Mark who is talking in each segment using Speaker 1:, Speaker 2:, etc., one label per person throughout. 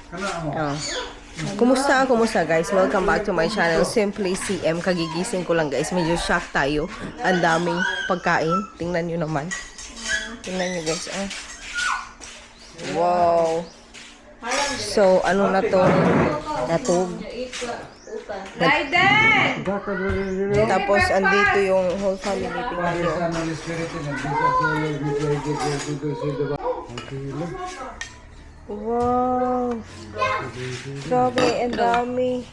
Speaker 1: Oh. Kumusta? Kumusta, guys? Welcome back to my channel, Simply CM. Kagigising ko lang, guys. Medyo shock tayo. Ang daming pagkain. Tingnan nyo naman. Tingnan nyo, guys. Oh. Wow. So, ano na to? Natug.
Speaker 2: Raiden!
Speaker 1: Tapos, andito yung whole family. Tingnan nyo. Wow. Grabe, ang dami.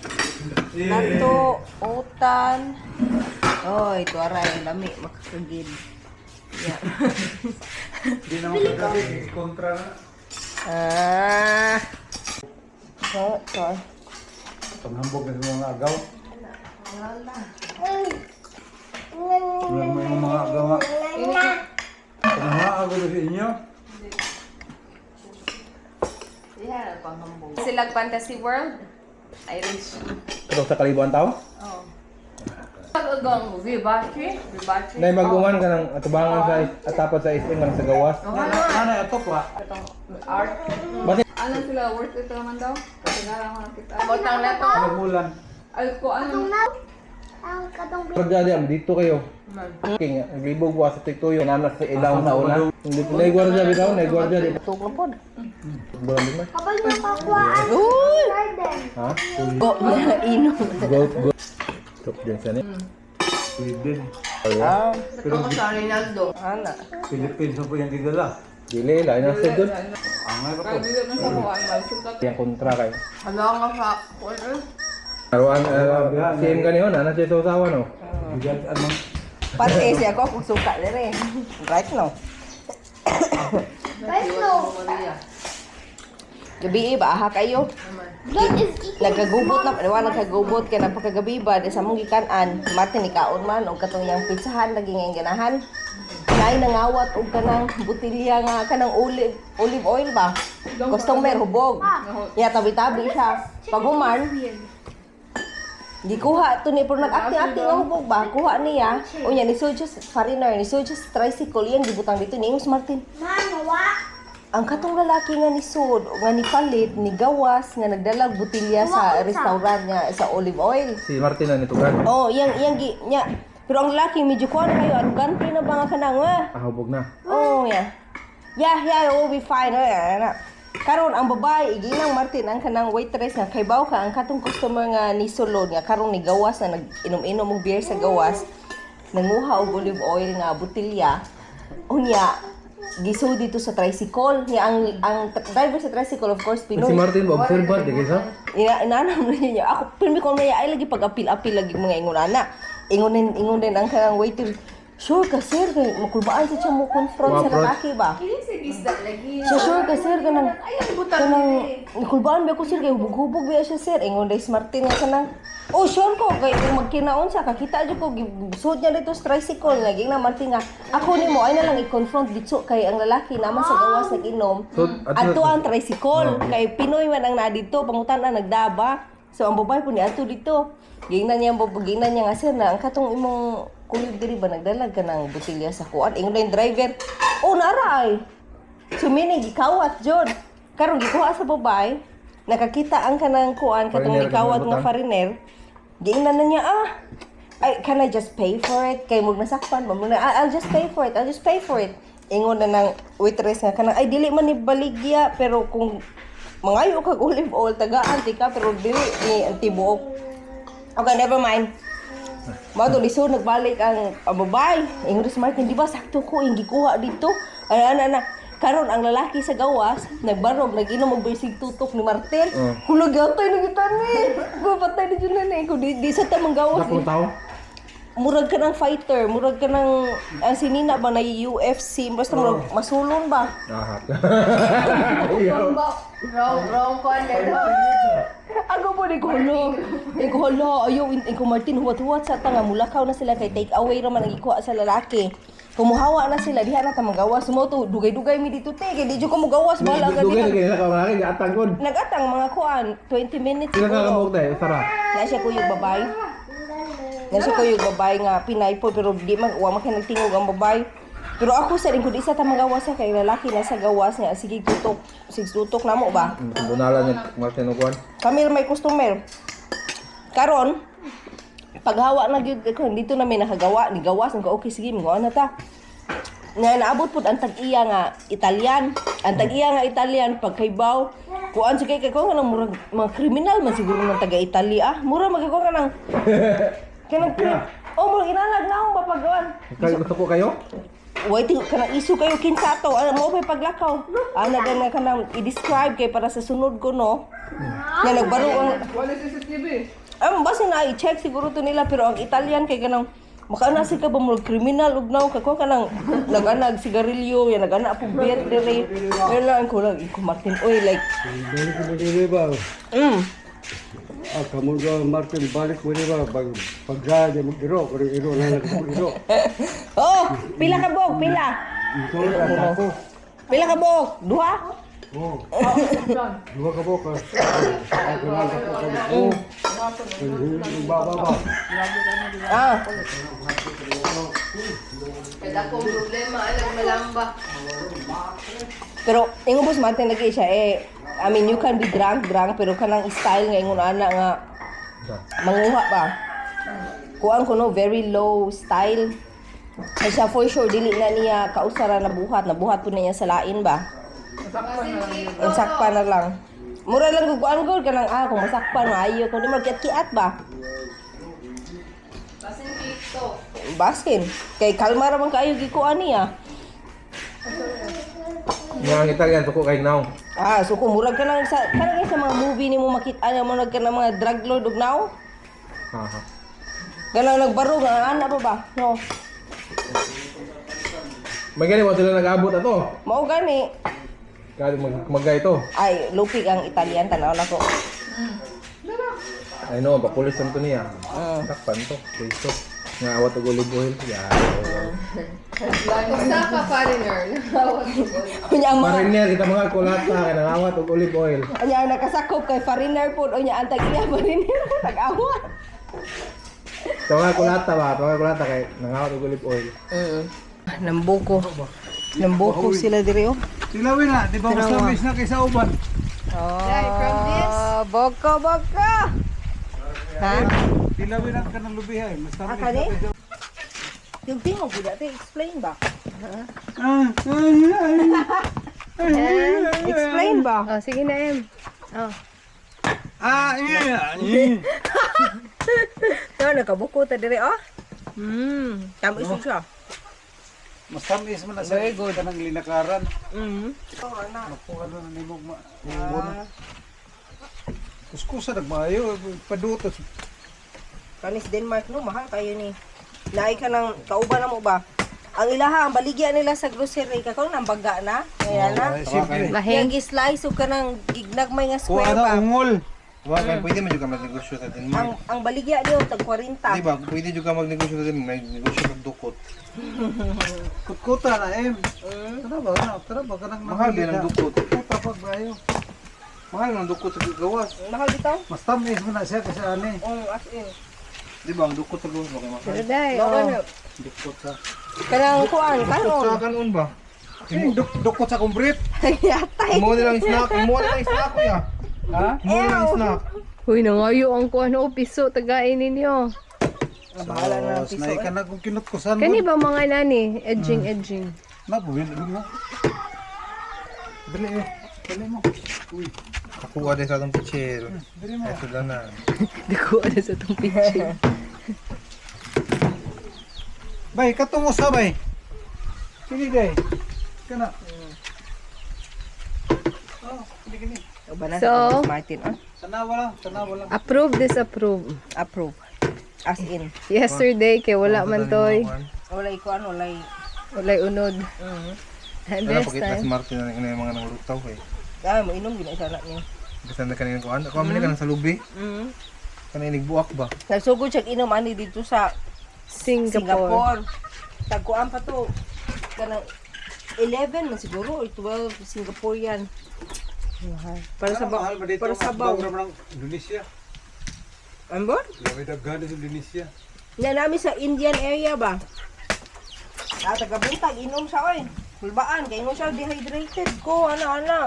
Speaker 1: Nato, utan. Oh, ito aray, lami, makakagid. Yeah.
Speaker 3: Hindi naman kagabi, kontra na.
Speaker 1: Ah. So, so.
Speaker 3: Panghambog na sa mga agaw. Wala mo yung mga agaw nga. Panghanga agaw na sa inyo.
Speaker 2: Silag Fantasy World. Irish.
Speaker 4: Ito sa kalibuan tao?
Speaker 2: Pag-ugong Vivace. Vivace.
Speaker 4: Nay maguman ka ng atubangan sa atapat sa SM ka ng sa gawas.
Speaker 3: Ano ito pa?
Speaker 2: Art.
Speaker 4: Bakit?
Speaker 5: Ano sila, worth it naman daw? Kasi nga lang ako nakita.
Speaker 2: Botang na to.
Speaker 3: Panagulan.
Speaker 5: Ay, ko ano,
Speaker 4: Pagdali am dito kayo. King naglibog wa sa tiktuyo namna sa ilaw sa una. Hindi nay gwardiya bitaw, nay gwardiya di.
Speaker 1: Tug na pod.
Speaker 4: Bulan di man.
Speaker 6: Kapag nakakuhaan,
Speaker 1: Uy!
Speaker 6: garden.
Speaker 4: Ha?
Speaker 1: Go na inom.
Speaker 4: Go go. Top din sa ni.
Speaker 3: Sweden.
Speaker 1: Ah,
Speaker 3: Pero
Speaker 2: Sa Rinaldo.
Speaker 1: ana.
Speaker 3: Philippines na po yung gigala.
Speaker 4: Dili lain na sa doon.
Speaker 3: Angay pa po.
Speaker 5: kahit dito na sa kuhaan, magsukat.
Speaker 4: Yang kontra kay.
Speaker 5: Hala nga sa, ano?
Speaker 4: Aruan CM ganihon ana siya sa usawa no.
Speaker 3: Bigat anong
Speaker 1: Pati siya ko kung suka dire. Right no.
Speaker 6: Right no.
Speaker 1: Gabi ba aha kayo?
Speaker 6: Blood is eating.
Speaker 1: Nagkagubot na, diba, nagkagubot kay napakagabi ba di sa mong gikanan, mati ni kaon man og katong iyang pizzahan lagi nga iyang ganahan. Nay nangawat og kanang botelya nga kanang olive olive oil ba. Customer hubog. Ya tabi-tabi siya. Pag human, gikuha to ni pero nag-acting-acting nga hubog ba? Kuha niya. Unya ni siya foreigner, ni siya sa tricycle iyang gibutang dito ni Ingos Martin.
Speaker 6: Mama, wa?
Speaker 1: Ang katong lalaki nga ni Sud, nga ni palit, ni gawas, nga nagdalag botelya sa restaurant nga sa olive oil.
Speaker 4: Si Martin na nitugan.
Speaker 1: Oh, iyang iyang gi nya. Pero ang lalaki medyo kuan kayo, arrogante na ba nga kanang ah.
Speaker 4: Ah, hubog na.
Speaker 1: Oh, yeah. Yeah, it will be fine. Oh, yeah, na. Karon ang babae iginang Martin ang kanang waitress nga kaybaw ka ang katong customer nga ni sulod nga karon ni gawas na nag-inom-inom og beer sa gawas, nanguha og olive oil nga botelya. Unya gisud dito sa tricycle niya ang driver sa tricycle, of course, Pinoy.
Speaker 4: Si Martin ba observer di kaysa?
Speaker 1: Ina inanam na niya. Ako pirmi ko na ay lagi pag-apil-apil lagi mga ingon ana. Ingon din ang kanang waiter. Sure ka, sir, kay makulbaan sa siya mo confront sa
Speaker 4: Ma-approach.
Speaker 1: lalaki ba?
Speaker 2: Isda lagi.
Speaker 1: So sure ka, sir, kanang
Speaker 2: butang
Speaker 1: kanang kulbaan ba ko, sir, kay hubog-hubog ba siya, sir. Ingon dai si Martin nga kanang, "Oh, sure ko kay kung magkinaon siya kakita jud ko suod niya dito sa tricycle." Lagi na Martin nga ako nimo ay na lang i-confront dito kay ang lalaki naman sa gawas nag-inom.
Speaker 4: So,
Speaker 1: Adto ang tricycle kay Pinoy man ang naa dito, pangutan na nagdaba. So ang babae po ni adto dito. Gingnan niya ang babae, gingnan niya nga, "Sir, na ang katong imong kulig diri ba nagdalag ka ng botelya sa kuan?" Ingon na yung driver, "Oh, nara ay." So meaning gikawat jud. Karon gikuha sa babae, nakakita ang kanang kuan katong
Speaker 4: Foreigner,
Speaker 1: gikawat nga
Speaker 4: kanang butang.
Speaker 1: foreigner. Giingnan na niya, "Ah, ay, can I just pay for it?" Kay mug nasakpan ba mo na, "Ah, I'll just pay for it. I'll just pay for it." Ingon na ng waitress nga kanang, "Ay, dili man ni baligya, pero kung mangayo kag olive oil tagaan ti ka, pero dili ni ang tibuok." Okay, never mind. Mao to lisod nagbalik ang babae. Ingon si Martin, "Di ba sakto ko yung gikuha dito?" Ano ano ana. Karon ang lalaki sa gawas nagbarog nag-inom og bersig tutok ni Martin.
Speaker 4: Oh.
Speaker 1: Hulog yatay na kita ni. Ko patay na jud na ni. Ko di sa ta manggawas.
Speaker 4: Dakong tao.
Speaker 1: Murag ka ng fighter, murag ka ng ang sinina ba na UFC, basta murag masulon ba?
Speaker 4: Ah.
Speaker 2: Wrong, wrong corner.
Speaker 1: Ako po ni ko hala. Ni ko hala, ayaw in ko Martin huwat-huwat sa tanga mulakaw na sila kay take away ra man ang ikuha sa lalaki. Kumuhawa na sila diha na ta magawas mo to dugay-dugay mi dito te kay di jud ko mogawas bahala ka
Speaker 4: Dugay na
Speaker 1: diha.
Speaker 4: kay nila ka mga gatang kon.
Speaker 1: Nagatang mga kuan 20 minutes
Speaker 4: Sila ka
Speaker 1: siguro.
Speaker 4: kabuok tayo, Sara.
Speaker 1: Na siya kuyog babay. Na siya kuyog babay nga Pinay po pero di man wa man kay nagtingog ang babay. Pero ako sa rin, kung isa ta magawas sa kay lalaki na sa gawas niya, sige tutok, sige tutok na mo ba?
Speaker 4: Bunalan niya Martin og kuan.
Speaker 1: Kami may customer. Karon, paghawa na gyud ko dito na may nakagawa ni gawas ko, okay, sige, mingaw na ta. Nga naabot pud ang tag-iya nga Italian. Ang tag-iya nga Italian pagkaybaw, kuan sige kay ko nga nang murag mga kriminal man siguro ng taga Italy ah. Mura magkakuan ka nang kanang oh, murag inalag na akong mapagawan.
Speaker 4: Kay gusto ko kayo?
Speaker 1: Wait, kanang isu kayo kinsa to. Ano mo pa'y paglakaw? Ana gan nga kanang i-describe kay para sa sunod ko, no. Nga nagbaro ang
Speaker 5: Wala CCTV.
Speaker 1: Ang basta na i-check siguro to nila, pero ang Italian kay kanang makaana si ka ba murag kriminal ug naw ka ko kanang naganag sigarilyo ya, nagana po beer dire. Yan lang ko lang ko Martin, oy, like
Speaker 3: Balik mo dili ba? Ah, kamo ga Martin, balik mo dili ba? Pag pagdaya mo iro, pero iro na lang iro.
Speaker 1: Oh, pila ka bog, pila.
Speaker 3: Ikaw na ako.
Speaker 1: Pila ka bog? Duha?
Speaker 3: Oh. Duha ka buka. Ako lang ako ka. Oh. Ba ba ba.
Speaker 1: Ah,
Speaker 2: Kaya akong problema, alam malamba.
Speaker 1: Pero ingon po si Martin lagi siya eh, I mean, you can be drunk, drunk, pero kanang style nga ingon ana nga manguha ba. Kuan ko no, very low style. Ay siya for sure dili na niya kausara na buhat, nabuhat po na niya sa lain ba.
Speaker 5: Masakpan na lang yun.
Speaker 1: Ang sakpan na lang. Mura lang guguan ko kanang ah kung masakpan maayo kung di mo kiat ba.
Speaker 2: Basin dito.
Speaker 1: Baskin kay kalma ra man kaayo gikuan niya.
Speaker 4: Nga ang Italian suko kay now.
Speaker 1: Ah, so kung murag ka lang sa kanang sa mga movie nimo makita niya mo nag ka ng mga drug lord ug now.
Speaker 4: Ha ha.
Speaker 1: Ganang nagbaro nga ana pa ba? No.
Speaker 4: May gani mo sila nag-abot ato.
Speaker 1: Mao gani.
Speaker 4: Kaya mag magay to.
Speaker 1: Ay, lupig ang Italian tanaw nako.
Speaker 4: Ay no, papulis lang to niya. Takpan to. Kristo. Nga awat og olive oil. Yeah.
Speaker 2: Usa ka foreigner. Nangawat ko.
Speaker 1: Unya ang mga
Speaker 4: Mariner kita mga kulata kay nangawat og olive oil.
Speaker 1: unya ang nakasakop kay foreigner pod, unya ang tag-iya foreigner pod nag-awat.
Speaker 4: Sa mga kulata ba, mga kulata kay nangawat og olive oil.
Speaker 1: Nambuko. Nambuko sila diri oh.
Speaker 3: Tilawin na, di ba mas lamis na kaysa uban?
Speaker 2: Dai, from this.
Speaker 1: Ah, boko boko. Ha?
Speaker 3: Tilawin na ka ng lubihay, mas
Speaker 1: Ah,
Speaker 3: tamis
Speaker 1: kani?
Speaker 3: na kaysa.
Speaker 1: Yung tingo pud ate, explain ba?
Speaker 3: Ah, ay, ay.
Speaker 1: Explain ba?
Speaker 2: Oh, sige na, Em. Oh.
Speaker 3: Ah, eh, eh.
Speaker 1: No, nakabuko ta diri oh. Tama isu siya.
Speaker 3: Mas tamis man na sa kanang linakaran. Makuha na nimo ma. Ah. Kuskusa nagmaayo, paduto.
Speaker 1: Kanis Denmark no, mahal kayo ni. Naay ka ng kauban na mo ba? Ang ilaha, ang baligya nila sa grocery kakaw nang baga na. Kaya na.
Speaker 3: Siyempre.
Speaker 1: Yang gi-slice ug kanang gignagmay nga
Speaker 3: Kuha
Speaker 1: square
Speaker 3: na
Speaker 1: ba.
Speaker 3: ungol.
Speaker 4: Wa kay pwede man jud ka magnegosyo sa Denmark.
Speaker 1: Ang baligya niyo tag 40.
Speaker 4: Di ba? Pwede jud ka magnegosyo sa Denmark, may negosyo kag dukot.
Speaker 3: Kutkuta na em. Tara ba na, tara ba kanang
Speaker 4: Mahal din ang dukot.
Speaker 3: Kutkuta pag maayo.
Speaker 4: Mahal ang dukot sa gawas.
Speaker 1: Mahal bitaw?
Speaker 3: Mas tamis man na siya kasi ani.
Speaker 1: As in.
Speaker 4: Di ba ang dukot sa gawas ba kay mahal?
Speaker 2: Dai,
Speaker 1: Mao
Speaker 2: oh.
Speaker 1: gani.
Speaker 3: Dukot sa.
Speaker 1: Kanang kuan,
Speaker 4: Dukot
Speaker 1: kanon.
Speaker 4: sa kanon ba?
Speaker 3: Dukot sa kumbrit.
Speaker 1: Yatay.
Speaker 4: Mo nilang snack, mo nilang snack kuya.
Speaker 3: Ha?
Speaker 4: Mo nilang snack.
Speaker 2: Huy, nangayo ang kuan o piso tagain ninyo.
Speaker 1: Bahala na ang piso.
Speaker 3: Naay ka na kung kinutkusan
Speaker 2: Kani ba mga nani? Edging, edging.
Speaker 3: Na buwin mo.
Speaker 4: Dali eh.
Speaker 3: Dali mo. Uy,
Speaker 4: Kakuha din sa atong pichel.
Speaker 3: dali mo.
Speaker 4: Ay sila na.
Speaker 2: Dako na sa tong picture.
Speaker 3: Bay, katungo sa bay. Kini day. Kana. Oh, kini kini.
Speaker 1: Uban na
Speaker 2: So?
Speaker 1: sa Martin ah.
Speaker 3: Tanawa lang, tanawa lang.
Speaker 2: Approve, disapprove.
Speaker 1: Approve. As in.
Speaker 2: Yesterday kay wala man toy.
Speaker 1: Walay kuan, walay.
Speaker 2: Walay unod. And
Speaker 4: Ano
Speaker 2: this
Speaker 4: pakita si
Speaker 2: time.
Speaker 4: Martin na yung mga nanglutaw eh.
Speaker 1: Ah, mo inom gina isa na niya.
Speaker 4: Basta na kanina kuan. Ako man ka sa lubi. Kanina nigbuak ba?
Speaker 1: Nagsugod siya inom ani dito sa
Speaker 2: Singapore.
Speaker 1: Singapore. Tagkuan pa to. Kanang 11 man siguro or 12 Singaporean. Para sa ba,
Speaker 3: Mahal ba dito?
Speaker 1: para sa baw.
Speaker 3: Baw naman ang Indonesia.
Speaker 1: Ano ba?
Speaker 3: Grabe daghan sa Indonesia.
Speaker 1: Na namin sa Indian area ba? Ah, taga buntag inom siya oy. Kulbaan kay ingon siya dehydrated ko ana ana.